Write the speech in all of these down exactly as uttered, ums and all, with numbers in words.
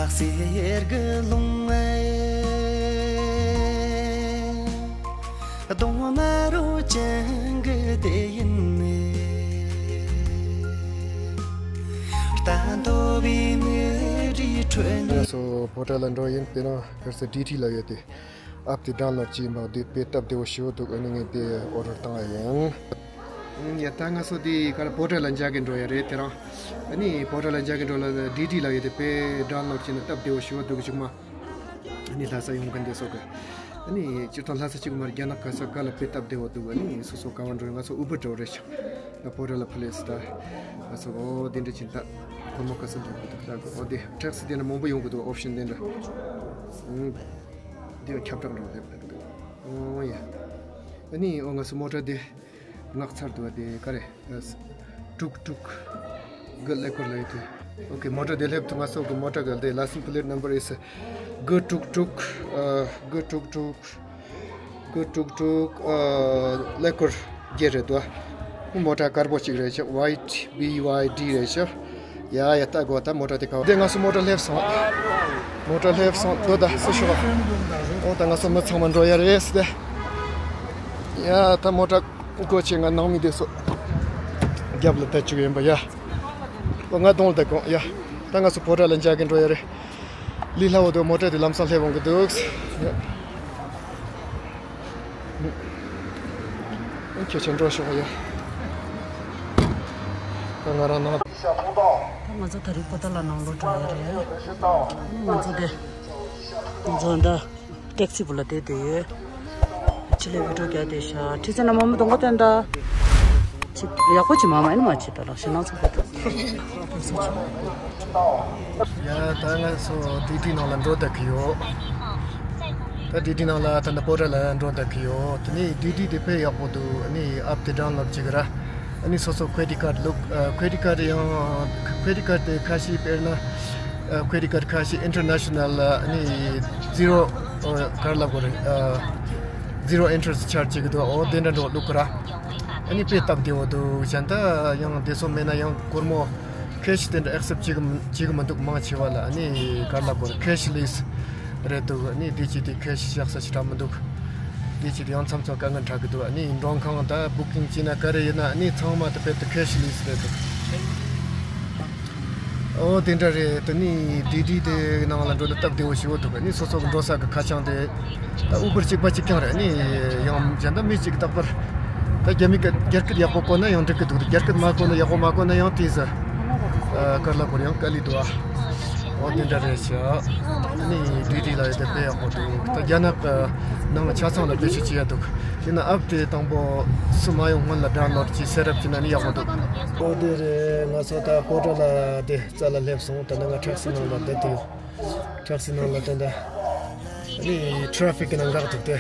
གསེར་གྱི་ལུང་ཨེ། གདོང་དམར་རོ་ཅན་གྱི་དེ་ཡིན་ནི། ལྟ་འདོད་པའི་མི་རིགས་ཁྲོད་ནས། ང་ཚོ་ཕོ་བྲང་ལ་འགྲོ་ཡིན། དེ་རིང་ཁར་སེ་ཌི་ཊི་ལ་ཡོད་དེ། ཨབ་དེ་ཌའོན་ལོཌ་བྱས་མ་བསྡད་པས་སྟབས་བདེ་བོ་ཞེ་པོ་འདུག་ཨ་ནི་ངས་དེ་ཨོ་ཌར་བཏང་ཡ་ཡིན། ཡ། ད་ང་ཚོ་དེ་ག་རེ་ཕོ་བྲང་ལ་མཇལ་གི་འགྲོ་ཡ་རེད། དེ་རིང་ཨ་ནི་ཕོ་བྲང་ལ་མཇལ་གི་འགྲོ་ལ་ཌི་ཊི་ལ་ཡོད་དེ་དཔེ་ཌའོན་ལོཌ་བྱས་ན་སྟབས་བདེ་བོ་ཞེ་པོ་འདུག་གཞུག་མ་ཨ་ནི་ལྷ་ས་ཡོང་མཁན་དེ་ཚོ་གི་ཨ་ནི་སྤྱིར་བཏང་ལྷ་ས་གཅིག་མ་རེད། རྒྱ་ནག་ག་ས་ག་ལ་དཔེ་སྟབས་བདེ་བོ་འདུག་ཨ་ནི་སོ་སོ་ག་བ་འགྲོ་ཡ། ང་ཚོ་ཨུ་བར་འགྲོ་རེད་ཤག་ད་ཕོ་བྲང་ལ་ཕུ་ལེ་སི་ད་ང་ཚོ་ཨོ་དེ་འདྲ་བྱས་ད་སྒོར་མོ་ག་ཚོད་འདུག་གི་འདུག་ད་གི་ཨོ་དེ་ཊེག་སི་དེ་འདྲ་མང་པོ་ཡོང་གི་འདུག་ཨོབ་ཤན་དེ་འདྲ། ཨང་། འདི་ཡང་ཁྱབ་བསྒྲགས་འགྲོ་སླེབས་འདུག་ཨོ་ཡ། ཨ་ནི་ཨོ་ང་ཚོ་མོ་ཊ་དེ་མངགས་ཚར་འདུག་དེ་ག་རེ། ཨ། ཊུག་ཊུག་གི་ཀླད་ཀོར་ལ་ཡོད་དེ། ཨོ་ཁེ། མོ་ཊ་དེ་སླེབས་འདུག་ང་ཚོ་གི་མོ་ཊ་གི་དེ་license plate number is གི་ཊུག་ཊུག་ཨ། གི་ཊུག་ཊུག་གི་ཊུག་ཊུག་ཨ། ཀླད་ཀོར་བརྒྱད་རེད་དོ། མོ་ཊ་དཀར་པོ་གཅིག་རེད་ཤག་ཝའི་ཊི་བི་ཝའི་ཌི་རེད་ཤག་ཡ་ཡ། ལྟ་དགོས། ད་མོ་ཊ་དེ་ག་བ། དེ་ང་ཚོ་མོ་ཊ་སླེབས་སོང་། མོ་ཊ་སླེབས་སོང་། དོ་ད་སུ་ཤོག་ཨོ་ད་ང་ཚོ་མི་ཚང་མ་འགྲོ་ཡ་རེད་ཟེར་ཏེ། ཡ་ད་མོ་ཊ་སྒོ་ཕྱེ། ང་ནང་མི་དེ་ཚོ་རྒྱབ་ལ་བསྡད་བཅུག་ཡིན་པ་ཡ། ཨོ་ང་གདོང་ལ་བསྡད་གོ་ཡ། ད་ང་ཚོ་ཕོ་བྲང་ལ་མཇལ་གི་འགྲོ་ཡ་རེད། ལི་ལྷ་འོ་དོ་མོ་ཊ་དེ་ལམ་སང་སླེབས་འོང་གི་འདུག་ཡ། ཁྱེད་ཆ་འགྲོ་ཤོག་ཡ། ད་ང་རང་ནང་། ད་ང་ཚོ་ད་རེས་པོ་ཏཱ་ལ་ནང་ལོགས་འགྲོ་ཡ་རེད། ང་ཚོ་དེ། ང་ཚོ་འདི་ཊེག་སི་བུ་ལ་བསྡད་བསྡད་ཡོད། ཕྱི་ལས་བི་ཌིའོ་རྒྱག་བསྡད་ཤག་ཁྲི་ཚེ་ན་མ་མི་གཏོང་ག་བསྟན་ད། ཅིག་ཡག་པོ་ཅིག་མ་མ་ཡིན་མ་ཅིག་ད་ལགས་ཞེ་ན་ཚོགས་པ་དང་། ཡ་ད་ང་ཚོ་ཌི་ཊི་ནང་ལ་འགྲོ་བསྡད་ཀྱི་ཡོད། ད་ཌི་ཊི་ནང་ལ་ད་ནི་པོ་ཊལ་ལ་འགྲོ་བསྡད་ཀྱི་ཡོད། དེ་ནས་ཌི་ཊི་དེ་དཔེ་ཡག་པོ་འདུག་ཨ་ནི་ཨབ་དེ་ཌའོན་ལོཌ་བྱེད་ཀྱི་ར། ཨ་ནི་སོ་སོ་ཁེ་རེ་ཌིཊ་ཀཌ་བླུགས། ཨ། ཁེ་རེ་ཌིཊ་ཀཌ་ཡང་ཁེ་རེ་ཌིཊ་ཀཌ་དེ་ཁ་ཤས་དཔེར་ན། ཨ། ཁེ་རེ་ཌིཊ་ཀཌ་ཁ་ཤས་ཨིན་ཊར་ནེ་ཤ་ནལ་ལ་ཨ་ནི་ཛི་རོ། ཨ། ག་རེ་ལབ་དགོས་རེད། ཨ། ཛི་རོ་ཨིན་ཊརེ་སི་ཊི་ཆར་ཇི་བྱེད་ཀྱི་འདུག་ཨོ་དེ་འདྲ་འདྲ་བླུགས་ཀྱི་ར། ཨ་ནི་དཔེ་སྟབས་བདེ་བོ་འདུག་གཞན་ད་ཡང་དེ་ཚོ་མེད་ན་ཡང་སྒོར་མོ་ཁེ་ཤི་དེ་འདྲ་ཨེག་སེབ་བྱེད་ཀྱི་མི་བྱེད་ཀྱི་མི་འདུག་མང་ཆེ་བ་ལ། ཨ་ནི་ག་རེ་ལབ་དགོས་རེད། ཁེ་ཤི་ལེ་སི་རེད་འདུག་ཨ་ནི་དེ་ཅི་དེ་ཁེ་ཤི་བཞག་ས་ཞེ་དྲག་མི་འདུག་དེ་ཅི་དེ་ཡང་མཚམས་མཚམས་དཀའ་ངལ་འཕྲད་ཀྱི་འདུག་ཨ་ནི་མགྲོན་ཁང་དང་བུ་ཀིང་བྱས་ན་ག་རེ་ཡིན་ན་ཨ་ནི་ཚང་མ་དེ་དཔེ་དེ་ཁེ་ཤི་ལེ་སི་རེད་འདུག་ཨོ་དེ་འདྲ་རེད། དེ་ནི་ཌི་ཌི་དེ་ནང་ལ་འགྲོ་ན་སྟབས་བདེ་བོ་ཞེ་པོ་འདུག་ཨ་ནི་སོ་སོ་གི་འགྲོ་ས་གི་ཁ་བྱང་དེ་ད་ཨུ་བར་གཅིག་པ་གཅིག་རྐྱང་རེད། ཨ་ནི་ཡང་གཞན་དག་མི་གཅིག་རྟག་པར་ད་རྒྱ་མི་གི་རྒྱ་སྐད་ཡག་པོ་གོ་ན་ཡང་འགྲིག་གི་འདུག་རྒྱ་སྐད་མ་གོ་ན་ཡག་པོ་མ་གོ་ན་ཡང་དེ་ཟ་ཨ་ག་རེ་ལབ་དགོས་རེད། ཡང་དཀའ་ལས་འདུག་ཨ། ཨོ་དེ་འདྲ་རེད་ཤག་ཨ་ནི་ཌི་ཌི་ལ་ཡོད་དེ་དཔེ་ཡག་པོ་འདུག་ད་རྒྱ་ནག་གི་ནང་ཆ་ཚང་ལ་བེད་སྤྱོད་བྱེད་ཡ་འདུག་དེ་ན་ཨབ་དེ་དང་པོ་སུ་མ་ཡོང་སྔོན་ལ་ཌའོན་ལོཌ་བྱས་སེ་ཊ་ཨབ་བྱས་ན་ནི་ཡག་པོ་འདུག་ཨོ་དེ་རེད། ང་ཚོ་ད་པོ་ཊལ་ལ་དེ་རྩ་ལ་སླེབས་སོང་། ད་ནི་ང་ཊེག་སི་ནང་ལ་བསྡད་དེ་ཡོད། ཊེག་སི་ནང་ལ་ད་ད་ཨ་ནི་ཊེ་ཕིག་གི་ནང་འགག་འདུག་སྟེ།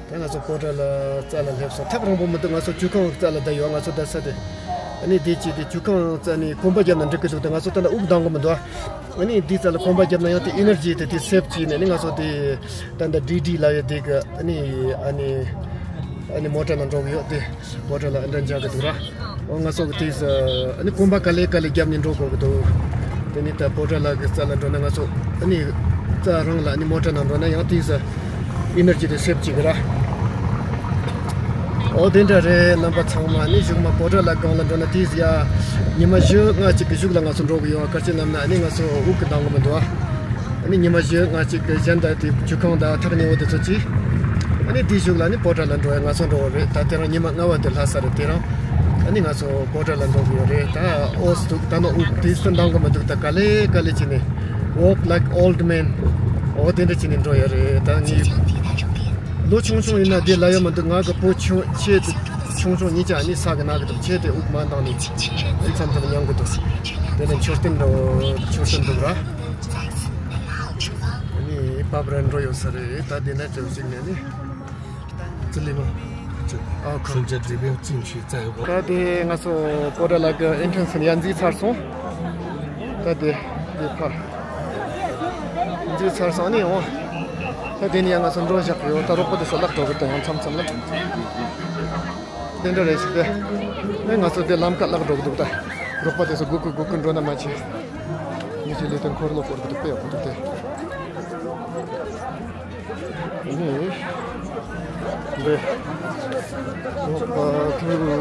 ད་ང་ཚོ་པོ་ཊལ་ལ་རྩ་ལ་སླེབས་སོང་། ཐག་རིང་པོ་མི་འདུག་ང་ཚོ་ཇུས་ཁང་རྩ་ལ་བསྡད་ཡོད། ང་ཚོ་བསྡད་ས་དེ། ཨ་ནི་དེ་ཅི་དེ་ཇུས་ཁང་རྩ་ནས་གོམ་པ་བརྒྱབ་ན་འགྲིག་གི་འདུག་ད་ང་ཚོ་ད་ལྟ་དབུགས་འདང་གི་མི་འདུག་ཨ་ནི་དེའི་རྩ་ལ་གོམ་པ་བརྒྱབ་ན་ཡང་དེ་ཨེ་ནར་ཇི་དེ་དེ་སེབ་བྱས་ནས་ཨ་ནི་ང་ཚོ་དེ་ད་ལྟ་ཌི་ཌི་ལ་ཡོད་དེ་གི་ཨ་ནི་ཨ་ནི་ཨ་ནི་མོ་ཊ་ནང་འགྲོ་གི་ཡོད་དེ། པོ་ཊལ་ལ་ཨ་འདྲ་མཇལ་གི་འདུག་ར། འོ་ང་ཚོ་གི་དེས་ཨ་ནི་གོམ་པ་ག་ལེ་ག་ལེ་བརྒྱབ་ནས་འགྲོ་དགོས་ཀྱི་འདུག་དེ་ནི་ད་པོ་ཊལ་ལ་གི་རྩ་ལ་འགྲོ་ན་ང་ཚོ་ཨ་ནི་རྩ་རང་ལ་ཨ་ནི་མོ་ཊ་ནང་འགྲོ་ན་ཡང་དེས་ཨེ་ནར་ཇི་དེ་སེབ་བྱེད་གི་ར། འོ་དེ་འདྲ་རེད། རྣམ་པ་ཚང་མ་ཨ་ནི་གཞུག་མ་པོ་ཊལ་ལ་སྒང་ལ་འགྲོ་ན་དེས་ཡ་ཉི་མ་བཞི་ལྔ་གཅིག་གི་གཞུག་ལ་ང་ཚོ་འགྲོ་གི་ཡོད། ག་རེ་ལབ་ན་ཨ་ནི་ང་ཚོ་དབུགས་གི་འདང་གི་མི་འདུག་ཨ། ཨ་ནི་ཉི་མ་བཞི་ལྔ་གཅིག་གི་གཞན་དག་དེ་ཇུས་ཁང་དང་ཐག་ཉེ་བོ་དེ་ཚོ་གཅིག་ཨ་ནི་དེའི་གཞུག་ལ་ཨ་ནི་པོ་ཊལ་ལ་འགྲོ་ཡ་ང་ཚོ་འགྲོ་བ་རེད། ད་དེ་རིང་ཉི་མ་ལྔ་བ་དེ་ལྷ་ས་རེད། དེ་རིང་ཨ་ནི་ང་ཚོ་པོ་ཊལ་ལ་འགྲོ་གི་ཡོད་རེད། ད་ཨོ་སི་འདུག་ད་ནི་དབུགས་དེ་ཚོ་འདང་གི་མི་འདུག་ད་ག་ལེ་ག་ལེ་བྱས་ནས་walk like old man འོ་དེ་འདྲ་བྱས་ནས་འགྲོ་ཡ་རེད། ད་ངས་ལོ་ཆུང་ཆུང་ཡིན་ན་དེ་ལ་ཡོད་མི་འདུག་ང་གི་བུ་ཆུང་ཆེ་དེ་ཆུང་ཆུང་གཉིས་ཀྱང་ཨ་ནི་ས་གི་ན་གི་འདུག་ཆེ་དེ་དབུགས་མ་འདང་ནས་ཨ་ནི་མཚམས་མཚམས་མྱང་གི་འདུག་དེ་ནས་མཆོད་རྟེན་འདྲ་བོ་མཆོད་རྟེན་འདུག་ར། ཨ་ནི་བབ་རན་འགྲོ་ཡོད་ས་རེད། ད་དེ་ན་ཅོག་ཅིག་ནས་ནི་ཙི་ལི་མ། ཨ་ཁ། 参加这边进去再过。 ད་དེ་ང་ཚོ་པོ་ཊལ་ལ་གི་ཨེན་ཊྲན་སི་ནས་ཡར་འཛུལ་ཚར་སོང་། ད་དེ་དེ་ཕར་འཛུལ་ཚར་སོང་ནི་འོང་། ད་དེ་ནས་ཡང་ང་ཚོ་འགྲོ་བཞག་གི་ཡོད། ད་རོགས་པ་དེ་ཚོ་བརླག་འགྲོ་གི་འདུག་ཡང་མཚམས་མཚམས་ལ། དེ་འདྲ་རེད་ཞིག་སྟེ། ཨེ་ང་ཚོ་དེ་ལམ་ཁ་བརླག་འགྲོ་གི་འདུག་ད་རོགས་པ་དེ་ཚོ་སྒུག་གི་སྒུག་གི་འགྲོ་ན་མ་བྱེད། ངེད་ཀྱི་ལས་དོན་འཁོར་ལོ་སྐོར་གྱི་དཔེ་ཡག་པོ་འདུག་སྟེ། ནི། འདི། ཨོ་པ་ཐུ། འདི་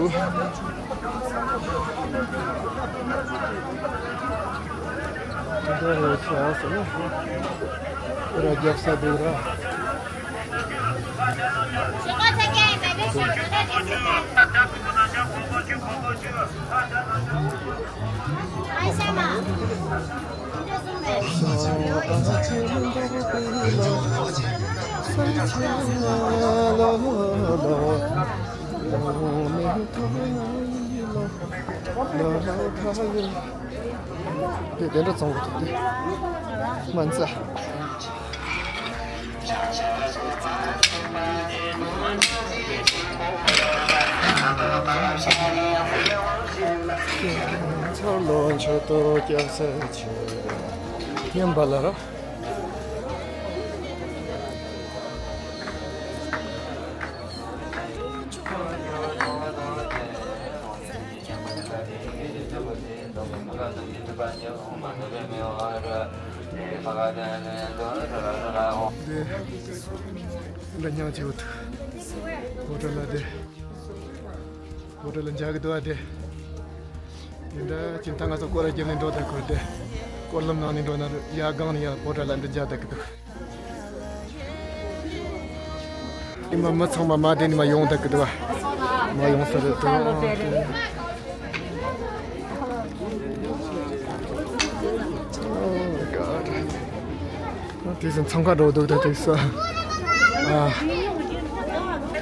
རེད་ཤག་ཟེར་ན། ར་རྒྱབ་ས་འདུག་ར། དེ་དེ་འདྲ་བཙོང་གི་འདུག་སྟེ། སྨན་རྩྭ། འཚར་ལོངས་མཆོད་གཏོར་སྐྱབས་སུ་མཆི། སྙན་པ་ལ་རོ། འདི། འདི་ཉག་ཅིག་འདུག། བོ་ཊ་ལ་འདི། བོ་ཊ་ལ་མཇལ་གི་འདུག་ཨ་དེ། དེ་འདྲ་ཅིག་ད་ང་ཚོ་སྐོར་ར་རྒྱབ་ནས་འགྲོ་དང་ཁོ་དེ། སྐོར་ལམ་ནང་ནས་འགྲོ་ན་ཡར་སྒང་ནས་ཡར་བོ་ཊ་ལ་འདི་མཇལ་དང་གི་འདུག། ཨི་མ་མི་ཚང་མ་མ་དེ་ནས་མ་ཡོང་དང་གི་འདུག་བ། མ་ཡོང་ས་རེད་དོ། དེ་བཞིན་འཚང་ཁ་འགྲོ་འདུག་ད་དེ་ས། ཨ།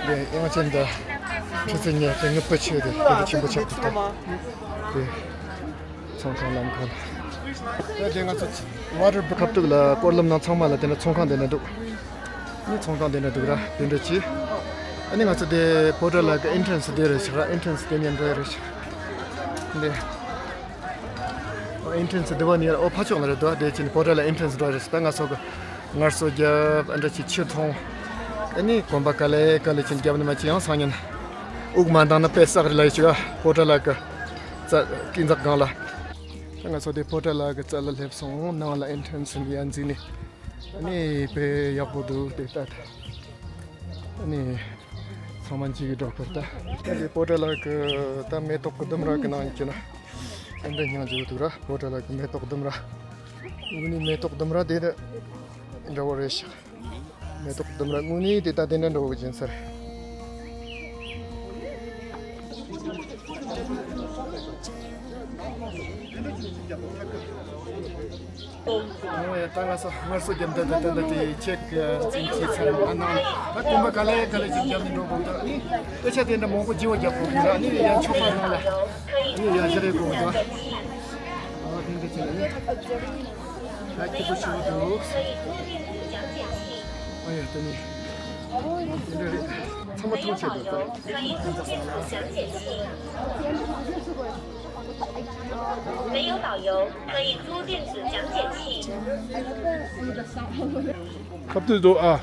དེ་དབྱངས་ཅན་ད། ཁྲི་ཚེ་ཉེ་དེ་ངུ་པ་ཆེ་དེ་དེ་ཆེན་པོ་ཆགས་འདུག་ད། དེ། ཚོང་ཁང་ལམ་ཁ་ལ། ད་དེ་ང་ཚོ་ཝ་ཊར་བྷི་ཁབ་ཏུག་ལ་སྐོར་ལམ་ནང་ཚང་མ་ལ་དེ་འདྲ་ཚོང་ཁང་དེ་འདྲ་འདུག། ནི་ཚོང་ཁང་དེ་འདྲ་འདུག་ར་དེ་འདྲ་ཅི། ཨ་ནི་ང་ཚོ་དེ་བྷོ་ཊ་ལ་གི་ཨེན་ཊྲན་སི་དེ་རེད་ཤག་ར། ཨེན་ཊྲན་སི་དེ་ནས་འགྲོ་ཡ་རེད་ཤག། འདི། ཨེན་ཊྲན་སི་དེ་བ་ནི་ཨོ་ཕ་ཕྱོགས་ལ་རེད་དོ། དེ་ཅི་ནི་བྷོ་ཊ་ལ་ཨེན་ཊྲན་སི་འགྲོ་ཡ་རེད་ཤག། ད་ང་ཚོ་གི་ངལ་གསོ་རྒྱབ། ཨ་འདྲ་ཅི་ཆུ་འཐུང་། ཨ་ནི་གོམ་པ་ག་ལེ་ག་ལེ་ཅི་རྒྱབ་ནི་མ་ཅི་ཡང་སང་ཉིན། དབུགས་མ་འདང་ན་དཔེ་བསགས་རེད་ལ་ཡི་ཅི་ག་བྷོ་ཊ་ལ་གི། རྩ། སྐས་འཛེག་སྒང་ལ། ད་ང་ཚོ་དེ་བྷོ་ཊ་ལ་གི་རྩ་ལ་སླེབས་སོང་། ནང་ལ་ཨེན་ཊྲན་སི་ནི་ཡར་འཛུལ་ནས། ཨ་ནི་དཔེ་ཡག་པོ་འདུག་དེ་ལྟ། ཨ་ནི་ཚང་མ་འཇིགས་ཀྱི་འགྲོ་ཁར་ལྟ། དེ་བྷོ་ཊ་ལ་གི་ད་མེ་ཏོག་གི་ལྡུམ་ར་གི་ནང་ཡིན་གྱི་ན། ཨེ་འདྲ་སྙིང་རྗེ་པོ་འདུག་ར། བྷོ་ཊ་ལ་གི་མེ་ཏོག་ལྡུམ་ར། དངོས་གནས་མེ་ཏོག་ལྡུམ་ར་དེ་དེ་འདྲ་བོ་རེད་ཤག། མེ་ཏོག་ལྡུམ་ར་དངོས་གནས་དེ་ད་དེ་འདྲ་འདྲ་བོ་ཡིན་ས་རེད། ཨོ་ཡ། ད་ང་ཚོ་ངལ་གསོ་རྒྱབ་འདི་འདི་འདི་འདི་ཅེག་ཙིང་ཅི་ཚང་མ་ནང་ད་གོམ་པ་ག་ལེ་ག་ལེ་ཅིག་རྒྱབ་ནས་འགྲོ་དགོས་འདུག། ཨ་ནི་སྐད་ཆ་དེ་འདྲ་མང་པོ་བརྗེ་བ་རྒྱབ་དགོས་འདུག། ཨ་ནི་ཡང་ཆོག་པ་ནང་ལ་ཨ་ནི་ཡང་ཞིག་རེད་དགོས་འདུག། ཨ་དེ་འདྲ་བྱས་ནས་ད་སྐྱིད་པོ་ཞིག་འདུག། ཨ་ཡ་དེ་ནི་དེ་འདྲ་རེད། ཚང་མ་མཐོང་ཆེད་དུ་ད། 没有导游，可以租电子讲解器。 ཁབ་ཏུ་འདུག་ཨ།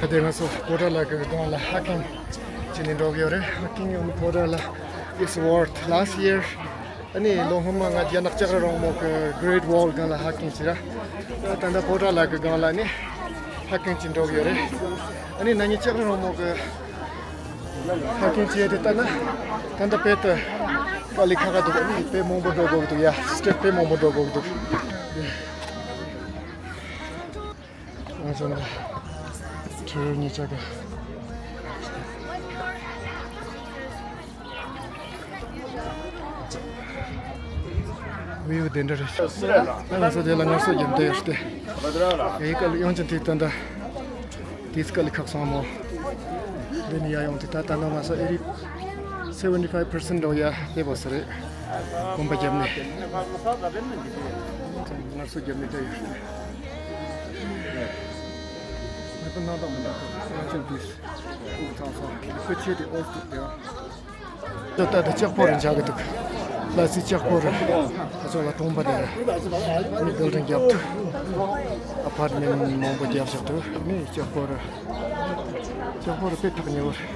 ད་ལྟ་ང་ཚོ་བྷོ་ཊ་ལ་གི་སྒང་ལ་ཧ་ཀིང་བྱས་ནས་འགྲོ་གི་ཡོད་རེད། Hiking on Bhodrala is worth last year. ཨ་ནི་ལོ་སྔོན་མ་ང་རྒྱ་ནག་ལྕགས་རི་རོང་མོ་གི་Great Wall སྒང་ལ་ཧ་ཀིང་བྱས་ར། ད་ལྟ་བྷོ་ཊ་ལ་གི་སྒང་ལ་ནི་ཧ་ཀིང་བྱས་འགྲོ་གི་ཡོད་རེད། ཨ་ནི་ན་ནིང་ལྕགས་རི་རོང་མོ་གི་ ཕ་ཁིན་ཅི་དེ་ལྟ་ན་ད་ལྟ་དཔེ་ལྟ་དཀའ་ལས་ཁག་ཁག་འདུག་ཨ་ནི་དཔེ་མང་པོ་འགྲོ་དགོས་འདུག་ཡ་སི་ཊེབ་དཔེ་མང་པོ་འགྲོ་དགོས་འདུག་ང་ཚོ་ན་ཁྲི་རུ་གཉིས་ཆ་ག་བིའུ་དེ་འདྲ་རེད། ང་ཚོ་དེ་ལ་ངལ་གསོ་རྒྱབ་བསྡད་ཡོད་དེ། ཡི་ག་ལ་ཡོང་ཅིང་དེ་ལྟ་འདྲ། དེ་སྐད་ལ་ཁག་སོང་མོ། འདི་ནི་ཡ་ཡོང་དེ་ད་ད་ལོ་ང་ཚོ་ཨེ་རི་seventy five percent འགྲོ་ཡ་དེ་བོ་ས་རེད། གོམ་པ་རྒྱབ་ནས། ངལ་གསོ་རྒྱབ་ནས་བསྡད་ཡོད་དེ། ང་ཚོ་ནང་དང་མི་འདྲ་ཁོ་ང་ཚོ་འདུས། ཨུག་ཚང་སོང་ཁོ་ཆེ་དེ་ཨོ་སྟུག་དེ། ད་ལྟ་ལྕགས་ཕོར་རེ་འཇག་གི་འདུག་ལ་སི་ལྕགས་ཕོར་རེ་ཁ་ཕྱོགས་ལ་གྲོང་པ་དེ་རེ་ནི་བིལ་ཌིང་རྒྱབ་འདུག་ཨ་པར་མེན་མང་པོ་རྒྱབ་བཞག་འདུག་ནི་ལྕགས་ཕོར་རེ་ལྕགས་ཕོར་རེ་དཔེ་ཐག་ཉེ་བོ་རེད།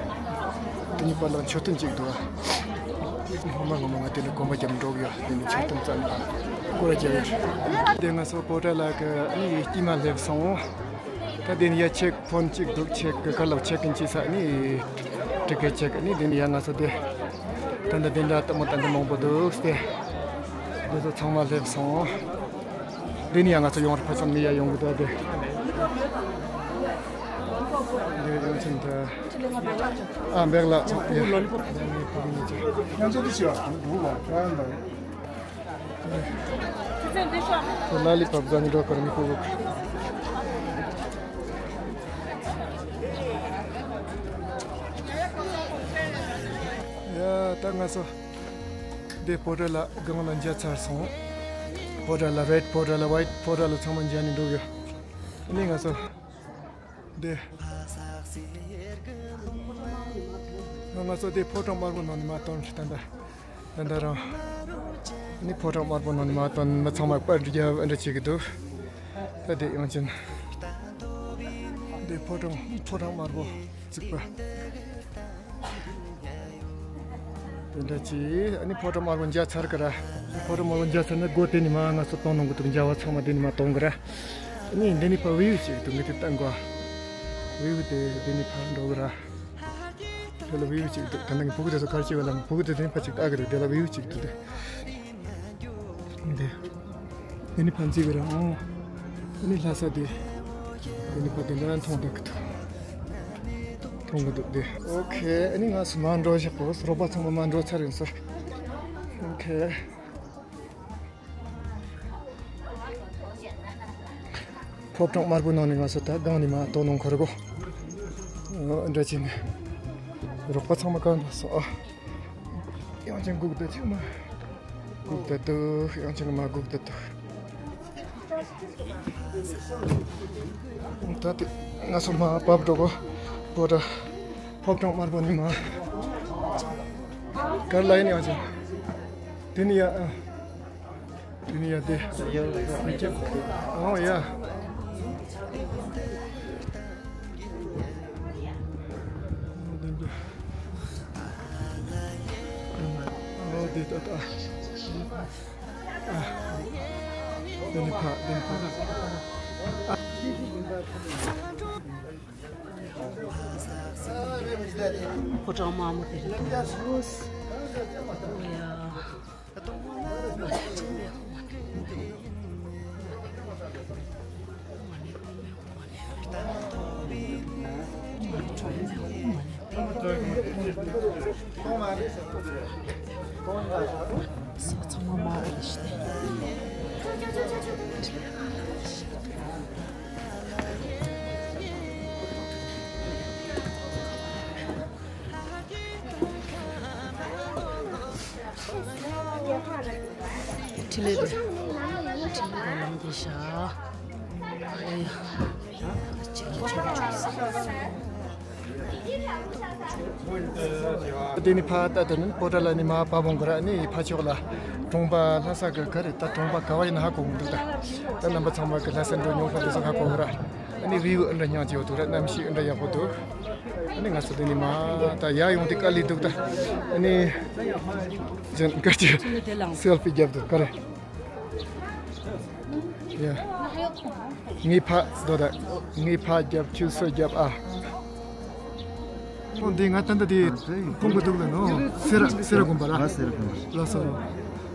དེ་གཉིས་བར་ལ་མཆོད་རྟེན་གཅིག་འདུག་ངོ་མ་ངོ་མ་ང་དེ་ལ་གོམ་པ་རྒྱབ་འགྲོ་གི་ཡོད། དེ་ནི་མཆོད་རྟེན་རྩ་ནས་སྐོར་ར་རྒྱབ་ཡོད། དེ་ང་ཚོ་པོ་ཊར་ལགས་ཀྱི་ནི་དཀྱིལ་མ་སླེབས་སོང་། ད་དེ་ནི་ཡ་ཆེག་ཕོན་གཅིག་འདུག་ཆེག་གི་ཁ་ལོག་ཆེག་ཨིན་བྱེད་ས་ནི་ཊི་ཀེ་ཊི་ཆེག་ནི་དེ་ནི་ཡ་ང་ཚོ་དེ་ད་ལྟ་དེ་འདྲ་ལྟད་མོ་ལྟ་འདི་མང་པོ་འདུག་སྟེ། འདི་ཚོ་ཚང་མ་སླེབས་སོང་། དེ་ནི་ཡ་ང་ཚོ་ཡོང་ར་ཕ་ཚང་མི་ཡ་ཡོང་གི་འདུག་དེ། འདི་ཡོང་ཕྱིན་ད། ཨ་འབེག་ལ་ཚོགས་ཡ། ང་ཚོ་དེ་ཤི་བ་འདུག་ལ་ཁ་འདུག་ལ་ལི་པབ་ཟ་ནི་འགྲོ་གར་མི་ཁུག་ཡ་ད་ང་ཚོ་འདི་པོ་ཊར་ལ་སྒང་ལ་མཇལ་ཚར་སོང་། པོ་ཊར་ལ་རེཌ་པོ་ཊར་ལ་ཝའིཊ་པོ་ཊར་ལ་ཚང་མ་མཇལ་ནི་འགྲོ་གི་ཡོད། ཨ་ནི་ང་ཚོ་འདི། ང་ཚོ་འདི་ཕོ་བྲང་དམར་པོ་ནང་ནས་མར་ཐོན་ད་ལྟ། ད་ལྟ་རང་། ནི་ཕོ་བྲང་དམར་པོ་ནང་ནས་མར་ཐོན་མི་ཚང་མ་པར་རྒྱབ་འདྲ་བྱེད་ཀྱི་འདུག་ད་དེ་ཡང་ཅིན། འདི་ཕོ་བྲང་ཕོ་བྲང་དམར་པོ་བརྩིགས་པ། དེ་འདྲ་ཅིག་ཨ་ནི་ཕོ་བྲང་དམར་པོ་མཇལ་ཚར་གི་ར། ཕོ་བྲང་དམར་པོ་མཇལ་ཚར་ན་སྒོ་དེ་ནས་མར་ང་ཚོ་གཏོང་གནང་གི་འདུག་མཇལ་བ་ཚང་མ་དེ་ནས་མར་གཏོང་གི་ར། ཨ་ནི་འདི་ནས་ཕར་བིའུ་ཅིག་འདུག་ངས་དེ་བསྟན་དགོས། བིའུ་དེ་འདི་ནས་ཕར་འགྲོ་གི་ར། དེ་ལ་བིའུ་གཅིག་འདུག་ད་ནང་གི་ཕྲུ་གུ་དེ་ཚོ་ག་རེ་བྱེད་པ་ལ་ཕྲུ་གུ་དེ་དེ་ཕ་གཅིག་ལྟ་གི་རེད། དེ་ལ་བིའུ་གཅིག་འདུག་དེ། འདི། དེ་ནི་ཕ་འཛི་གི་རེད་ཨང་། དེ་ནི་ལྷ་ས་དེ། དེ་ནི་ཕ་དེ་འདྲ་མཐོང་བསྡད་གི་འདུག་མཐོང་གི་འདུག་དེ། ཨོ་ཁེ། ཨ་ནི་ང་སུ་མ་འགྲོ་བཞག་གོ་རོགས་པ་ཚང་མ་མ་འགྲོ་ཚར་ཡིན་ས། ཨོ་ཁེ། ཕོ་བྲང་དམར་པོའི་ནང་ནས་ང་ཚོ་ད་སྒང་ནས་མར་གཏོང་གནང་གི་རེད་གོ། འདྲ་བྱས་ནས། རོགས་པ་ཚང་མ་གང་འདྲ་སོང་ཨ། ཡང་ཅིན་སྒུག་བསྡད་ཅིག་མ། སྒུག་བསྡད་འདུག་ཡང་ཅིན་མ་སྒུག་བསྡད་འདུག་ད་དེ་ང་ཚོ་མར་བབས་འགྲོ་གོ། ཕོ་བྲང་། ཕོ་བྲང་དམར་པོ་ནས་མར། གར་ལ་ཡིན་ཡང་ཅིན། དེ་ནི་ཡ་ཨ། དེ་ནི་ཡ་དེ། ཨོ་ཡ། ཨོ་དེ་ད་ད། ཨ། དེ་ནི་ཕ་དེ་ནི་ཕ། ཕོ་བྲང་དམར་པོ་དེ་རེད་འདུག་ཨོ་ཡ། ཚང་མ་དམར་པོ་རེད་ཤག་འཕྲིན་ལས་དེ། འཕྲིན་ལས་དེ་ལམ་དེ་བཞག་ཨེ་ཡ། ཅིག་གི་ཆུ་ཆུ། དེ་ནི་ཕ་ད་དེ་ནི་པོ་ཊར་ལ་ནི་མ་པ་བོང་གི་ར་ནི་ཕ་ཕྱོགས་ལ་གྲོང་པ་ལྷ་ས་གི་ག་རེ་ད་གྲོང་པ་ག་བ་ཡིན་ན་ཧ་གོ་གི་འདུག་ད་ད་རྣམ་པ་ཚང་མ་གི་ལྷ་ས་འགྲོ་མྱོང་ཁ་དེ་ཚོ་ཧ་གོ་གི་ར། ཨ་ནི་བིའུ་ཨ་འདྲ་སྙིང་རྗེ་པོ་འདུག་ར། གནམ་གཤིས་ཨ་འདྲ་ཡག་པོ་འདུག་ཨ་ནི་ང་ཚོ་འདི་ནས་མར་ད་ཡར་ཡོང་དུས་དཀའ་ལས་འདུག་ད་ཨ་ནི་ཅན་སྐར་གྱི་སེལ་ཕི་རྒྱབ་འདུག་ག་རེ། ཡ། ངའི་ཕ་དོ་ད། ངའི་ཕ་རྒྱབ་ཁྱོད་སུ་རྒྱབ་ཨ། ཁོང་འདི་ང་ད་ལྟ་དེ་ཁོང་གི་འདུག་ལ་ནོ། སེ་ར་སེ་ར་དགོན་པ་ར། ཨ་སེ་ར་དགོན་པ། ལགས་སོ།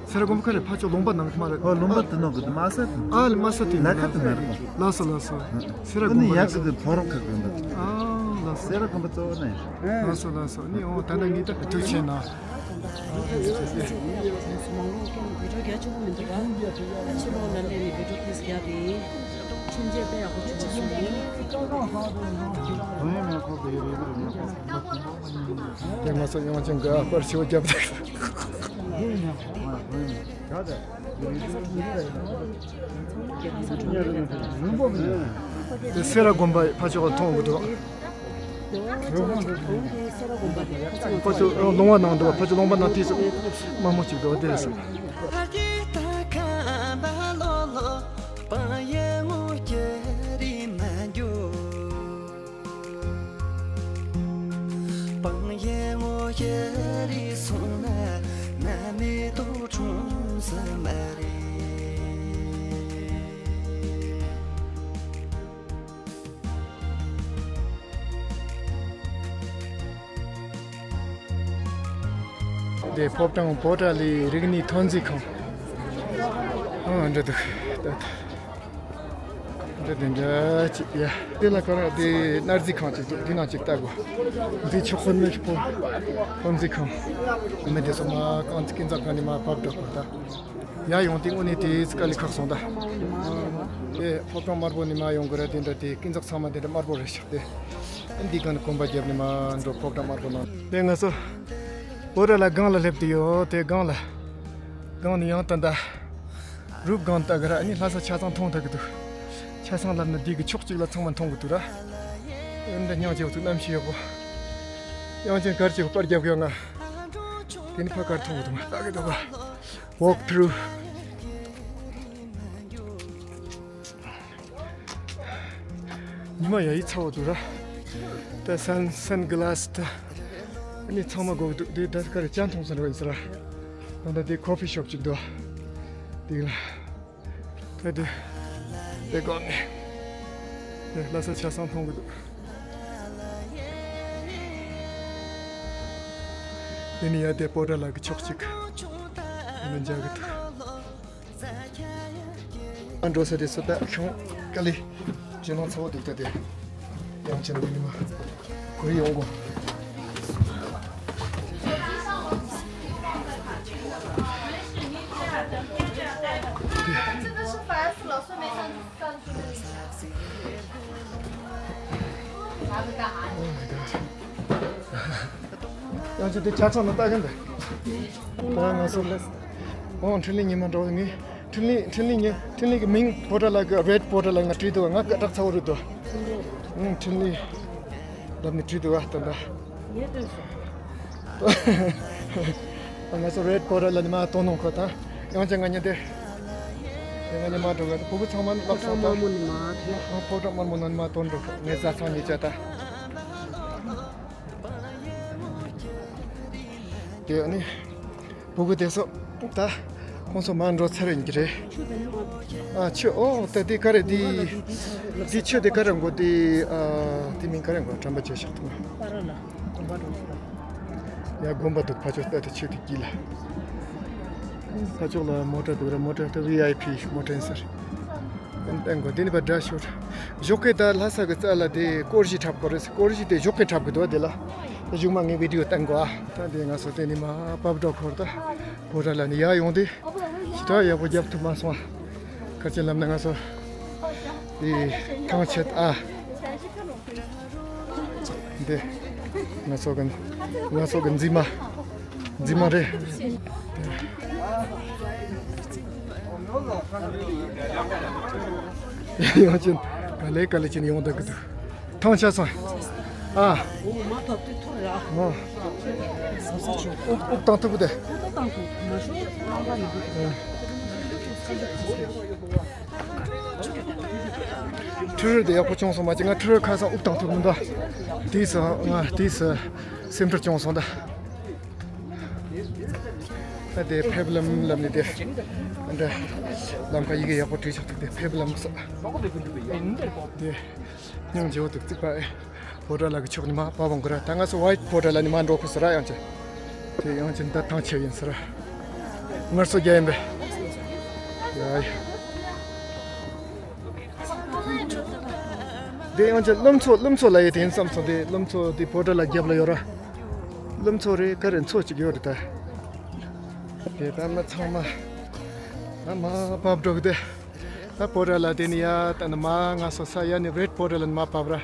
སེ་ར་དགོན་པ་ཁ་རེ་ཕ་ཆོ་ལུང་པ་ནང་མ་རེད། ཨོ་ལུང་པ་དུ་ནོ་གི་དུ་མ་ས་དུ། ཨ་ལ་མ་ས་དུ་ལ་ཁ་དུ་མ་རེད། ལགས་སོ་ལགས་སོ། སེ་ར་དགོན་པ་ཡག་གི་ཕོ་རོག་ཁ་དགོན་པ། ཨ་ལགས་སོ། སེ་ར་དགོན་པ་གཙོ་བོ་ནས། ལགས་སོ་ལགས་སོ། ནི་ཨོ་ད་ལྟ་ངས་ད་ཐུགས་ཆེ་ན། དེ་ང་ཚོ་ཡང་ཅན་ག་པར་ཞིག་བརྒྱབ་དེ་སེ་ར་དགོན་པ་ཕ་ཕྱོགས་མཐོང་གི་འདུག་ཕ་ཚོ་ལུང་བ་ནང་འདུག་ཕ་ཚོ་ལུང་པ་ནང་དུས་སུ་མ་མོ་གཅིག་འདུག་དེ་སུ། དེ་ཕོ་བྲང་པོ་ཏྲ་ལི་རིག་གནས་ཐོན་རྫས་ཁང་། ཨ་འདྲ་འདུག་ད་ད་འདྲ་དེ་འདྲ་ཅིག་ཡ། དེ་ལ་ཁོ་ར་དེ་གནའ་རྫས་ཁང་ཅིག་འདུག་དེ་ནང་ཅིག་ལྟ་དགོས། འདི་ཆོག་ཁོ་ནི་ཕོ་ཐོན་རྫས་ཁང་། མི་དེ་ཚོ་མ་རྐང་ཀིན་ཛ་ཁང་ནས་མ་བབས་འགྲོ་དགོས་ད། ཡར་ཡོང་དུས་དངོས་གནས་དེའི་དཀའ་ལས་ཁག་སོང་ད། ཨེ་ཕོ་བྲང་དམར་པོ་ནས་མར་ཡོང་དགོས་ར། དེ་འདྲ་དེ་ཀིན་ཛག་ཚང་མ་དེ་འདྲ་དམར་པོ་རེད་ཤག་དེ་འདི་གང་གོམ་པ་བརྒྱབ་ནས་མར་འགྲོ། ཕོ་བྲང་དམར་པོ་ནང་དེ་ང་ཚོ་པོ་ཏྲ་ལ་སྒང་ལ་སླེབས་དུས་ཡོད། དེ་སྒང་ལ་སྒང་ནས་ཡང་ད་ད་རུབ་སྒང་ལྟ་གི་ར། ཨ་ནི་ལྷ་ས་ཆ་ཚང་མཐོང་ཐུབ་ཀྱི་འདུག་ཆ་ཚང་ལབ་ན་འདི་གི་ཕྱོགས་གཅིག་ལ་ཚང་མ་མཐོང་གི་འདུག་ར། འདི་འདྲ་སྙིང་རྗེ་བོ་འདུག་གནམ་གཤིས་ཡག་པོ། ཡང་ཅན་གར་གྱི་པར་རྒྱབ་ཡོད་ང་། དེ་ནི་ཕ་གར་མཐོང་གི་འདུག་ང་ལྟ་གི་འདུག་ག Walk through. ཉི་མ་ཡ་ཡི་ཚ་བོ་འདུག་ར། ད་སན་སན་གི་ལ་སི་ད་ནི་ཚང་མ་དགོས་འདུག་དེ་ད་ག་རེ་ཅན་མཐོང་སོང་ར་ཡིན་ས་ར། ད་ད་དེ་ཁོ་ཕི་ཤོབ་ཅིག་འདུག་དེ་ལ་ད་དེ་དེ་གོ་ནི་དེ་ལྷ་ས་ཆ་ཚང་མཐོང་གི་འདུག་དེ་ནི་ཡ་དེ་པོ་ཏྲ་ལ་གི་ཕྱོགས་གཅིག་ནི་མཇལ་གི་འདུག་ཨ་འགྲོ་ས་དེ་ཚོ་ད་ཤོང་དཀའ་ལས་ཇེ་ནང་ཚ་བོ་འདུག་ད་དེ་ཡང་ཅན་བུ་ཉི་མ་གུ་རི་ཡོང་གོ། ཡང་ཅི་དེ་ཆ་ཚང་ནང་ལྟ་གིན་འདུག་ད་ང་ཚོ་ལ། ཨོ་འཕྲིན་ལས་ཉི་མ་འགྲོ་ངས་འཕྲིན་ལས་འཕྲིན་ལས་ཉི་འཕྲིན་ལས་ཀྱི་མིང་པོ་ཏྲ་ལ་གི་རེད་པོ་ཏྲ་ལ་ང་བྲིས་འདུག་ང་སྐད་གྲགས་ཚ་བོ་རེད་འདུག་ཨང་འཕྲིན་ལས་ལབ་ནས་བྲིས་འདུག་ད་ལྟ། ང་ཚོ་རེད་པོ་ཏྲ་ལ་ཉི་མ་དོ་ནང་ཁོ་ད་ཡང་ཅི་ང་ཉི་དེ་ང་ཉི་མ་འགྲོ་ག་བུ་གུ་ཚང་མ་ལབ་སོང་ད། ཕོ་བྲང་དམར་མོ་ནང་ཉི་མ་དོ་འགྲོ་ཁོ་ངས་ཟ་ཚང་ཉི་ཅ་ད། དེ་ནི་བུ་གུ་དེ་ཚོ་ད་ཁོང་ཚོ་མར་འགྲོ་ཚར་ཡིན་གྱི་རེད། ཨ་ཆུ་ཨོ་ད་དེ་ག་རེ་དེ་དེ་ཆུ་དེ་ག་རེ་འགོ་དེ་ཨ་དེ་མིང་ག་རེ་འགོ་དྲན་པ་བྱས་ཤག་ཐུབ་མ། ཡ་དགོན་པ་འདུག་ཕ་ཆོས་ལྟ་དེ་ཆུ་དེ་དཀྱིལ་ལ། ཕ་ཕྱོགས་ལ་མོ་ཊ་འདུག་ར། མོ་ཊ་དེ་ཝི་ཨའི་ཕི་མོ་ཊ་ཡིན་ཟེར། ཨན་ཏན་གོ་དེ་ནི་པ་འདྲ་ཤོར། ཞོགས་ཀས་ད་ལྷ་ས་གི་རྩ་ལ་དེ་སྐོར་གཞས་འཁྲབ་དགོས་རེད། སྐོར་གཞས་དེ་ཞོགས་ཀས་འཁྲབ་གི་འདུག་དེ་ལ་གཞུག་མ་ངས་བི་ཌི་ཡོ་བཏང་གོ་ཨ། ད་དེ་ང་ཚོ་དེ་ནི་མ་པབ་འགྲོ་འཁོར་ད་བོ་ཊ་ལ་ནི་ཡར་ཡོང་དེ་ཞི་དྲག་ཡག་པོ་རྒྱབ་ཐུབ་མ་སོང་ཨ། ག་ཅི་ལབ་ན་ང་ཚོ་དེ་ཐང་ཆད་ཨ། འདི་ང་ཚོ་གི་ང་ཚོ་གི་འཛིན་མ་འཛིན་མ་རེད། ཡང་ཅིན་ག་ལེ་ག་ལེ་ཅིན་ཡོང་བསྡད་ཀྱི་འདུག་ཐང་ཆད་སོང་ཨ། ཨོ། དབུགས་དབུགས་བཏང་ཐུབ་ཀྱི་འདུག་འཕྲུལ་རོལ་དེ་ཡག་པོ་བྱུང་སོང་མ་གཅིག་ང་འཕྲུལ་རོལ་ཁ་སང་དབུགས་བཏང་ཐུབ་མི་འདུག་དེས་སུ་ང་དེས་སུ་སེམས་ཁྲལ་བྱུང་སོང་ད། ད་དེ་ཕེབས་ལམ་ལབ་ནས་དེ་འདྲ་ལམ་ཁ་ཡི་གེ་ཡག་པོ་བྲིས་ཆོག་དེ་ཕེབས་ལམ་ས་དེ་སྙིང་རྗེ་བོ་འདུག་རྩིག་པ་ཨེ། བྷོ་ཊ་ལ་གི་ཕྱོགས་ནས་མར་བབས་འོང་གི་ར། ད་ང་ཚོ་ཝའིཊ་བྷོ་ཊ་ལ་ནས་མར་འགྲོ་དགོས་ཟེར་ར། ཡང་ཅིག་དེ་ཡང་ཅིག་ད་ཐང་ཆད་ཡིན་ཟེར་ར། ངར་སོ་རྒྱག་ཡིན་པས། ཡ་ཡ། དེ་ཡང་ཅིག་ཀླུ་མཚོ། ཀླུ་མཚོ་ལ་ཡི་དེ་ཡིན་བསམ་སོང་། དེ་ཀླུ་མཚོ་དེ་བྷོ་ཊ་ལ་རྒྱབ་ལ་ཡོད་ར། ཀླུ་མཚོ་རེད། ག་རེ་མཚོ་གཅིག་ཡོད་རེད་ད། དེ་ད་མི་ཚང་མ་ད་མར་བབས་འགྲོ་གི་དེ། ད་བྷོ་ཊ་ལ་དེ་ནས་ཡར་ད་ནི་མར་ང་ཚོ་ས་ཡ་ནས་རེཌ་བྷོ་ཊ་ལ་ནི་མར་བབས་ར།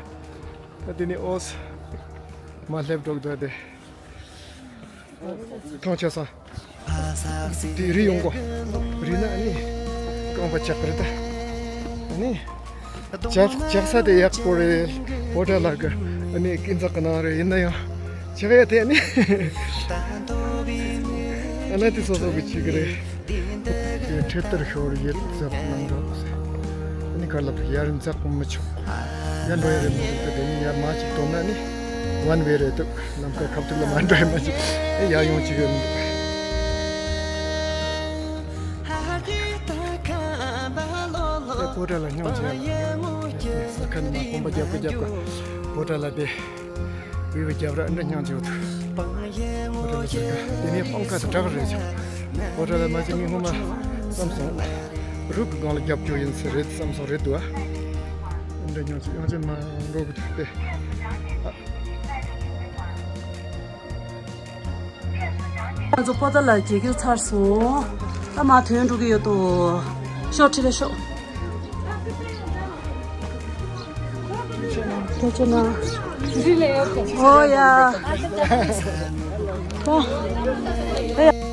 ད་དེ་ནས་ཨོ་ཙི་མར་སླེབས་འགྲོ་གི་འདུག་དེ། ཐང་ཆད་སོང་། དེ་རི་ཡོང་གོ། རི་ན་ནི་རྐང་པ་བཅག་གི་རེད་ད། ཨ་ནི་བཅག་བཅག་ས་དེ་ཡག་པོ་རེད། བྷོ་ཊ་ལ་གི་ཨ་ནི་སྐྱིད་མཚར་གི་ནང་རེད། ཡིན་ན་ཡང་བཅག་ཡ་དེ་ནི་ཨ་ན་དེ་སོ་སོ་གི་བྱེད་གི་རེད། དེ་འཕྲེད་དར་ཤོར་ཡིད་ཟབ་གནང་འགྲོ་ཟེར། ཨ་ནི་ག་ལབ་ཡར་འཛེག་མི་ཆོག་ཡར་འགྲོ་ཡ་རེད་མི་འདུག་དེ་ནི་ཡར་མར་ཅིག་དོང་ན་ནི་ཝན་ཝེ་རེད་འདུག་ལམ་ཁ་ཁ་ཐུག་ལ་མར་འགྲོ་ཡ་མ་ཅིག་ཨེ་ཡར་ཡོང་ཅིག་ཡོད་མི་འདུག་ཨེ་བྷོ་ཊ་ལ་སྙིང་རྗེ་ཡ་ལ་ཁ་ནི་མ་གོམ་པ་རྒྱབ་གི་རྒྱབ་གི་བྷོ་ཊ་ལ་དེ། བི་བི་རྒྱབ་ར་འདྲ་སྙིང་རྗེ་བོ་འདུག་བྷོ་ཊ་ལ་ཟེར་ག་དེ་ནས་སྤང་ཁ་དང་བྲག་རེད་ཅག་བྷོ་ཊ་ལ་མ་ཅིག་ངས་སྔོན་མ་བསམ་སོང་། རུག་གི་སྒང་ལ་རྒྱབ་སྐྱོར་ཡིན་ས་རེད་བསམ་སོང་། རེད་འདུག་ཨ། འདྲ་སྙིང་རྗེ་ཡང་ཅིག་མ་འགྲོ་གི་འདུག་སྟེ། ང་ཚོ་བྷོ་ཊ་ལ་རྒྱལ་རྒྱུག་ཚར་སོང་། ད་མ་ཐོན་འགྲོ་གི་ཡོད་དོ། ཤོག་ཁྲི་ལ་ཤོག་ཐུགས་རྗེ་གནང་། ཨོ་ཡ། ཨོ། ཨེ་ཡ།